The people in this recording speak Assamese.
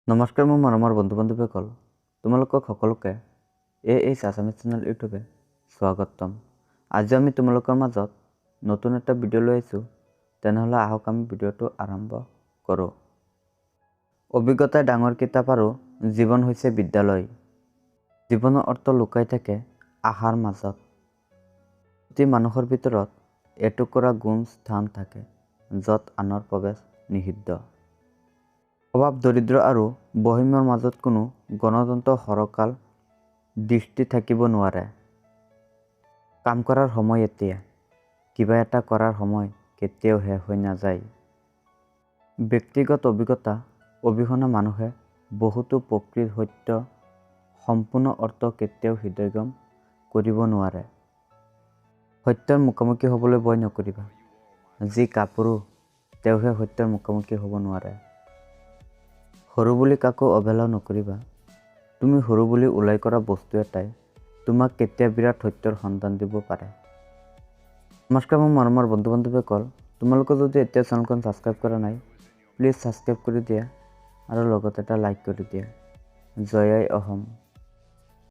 নমস্কাৰ মোৰ মৰমৰ বন্ধু বান্ধৱীসকল, তোমালোকক সকলোকে এ এইচ আছামিজ চেনেল ইউটিউবে স্বাগতম। আজি আমি তোমালোকৰ মাজত নতুন এটা ভিডিঅ' লৈ আহিছোঁ। তেনেহ'লে আহক, আমি ভিডিঅ'টো আৰম্ভ কৰোঁ। অভিজ্ঞতাই ডাঙৰ কিতাপ আৰু জীৱন হৈছে বিদ্যালয়। জীৱনৰ অৰ্থ লুকাই থাকে আশাৰ মাজত। প্ৰতি মানুহৰ ভিতৰত এটুকুৰা গুণ স্থান থাকে, য'ত আনৰ প্ৰৱেশ নিষিদ্ধ। অভাৱ, দৰিদ্ৰ আৰু বৈষম্যৰ মাজত কোনো গণতন্ত্ৰ সৰকাল দৃষ্টি থাকিব নোৱাৰে। কাম কৰাৰ সময় এতিয়া। কিবা এটা কৰাৰ সময় কেতিয়াও শেষ হৈ নাযায়। ব্যক্তিগত অভিজ্ঞতা অবিহনে মানুহে বহুতো প্ৰকৃত সত্য সম্পূৰ্ণ অৰ্থ কেতিয়াও হৃদয়ংগম কৰিব নোৱাৰে। সত্যৰ মুখামুখি হ'বলৈ ভয় নকৰিবা। যি কাপুৰুষ, তেওঁহে সত্যৰ মুখামুখি হ'ব নোৱাৰে। সৰু বুলি কাকো অৱহেলা নকৰিবা। তুমি সৰু বুলি উলাই কৰা বস্তু এটাই তোমাক কেতিয়া বিৰাট সত্যৰ সন্ধান দিব পাৰে। নমস্কাৰ মোৰ মৰমৰ বন্ধু বান্ধৱীসকল, তোমালোকে যদি এতিয়া চেনেলখন ছাবস্ক্ৰাইব কৰা নাই, প্লিজ ছাবস্ক্ৰাইব কৰি দিয়া আৰু লগতে এটা লাইক কৰি দিয়া। জয় আই অসম।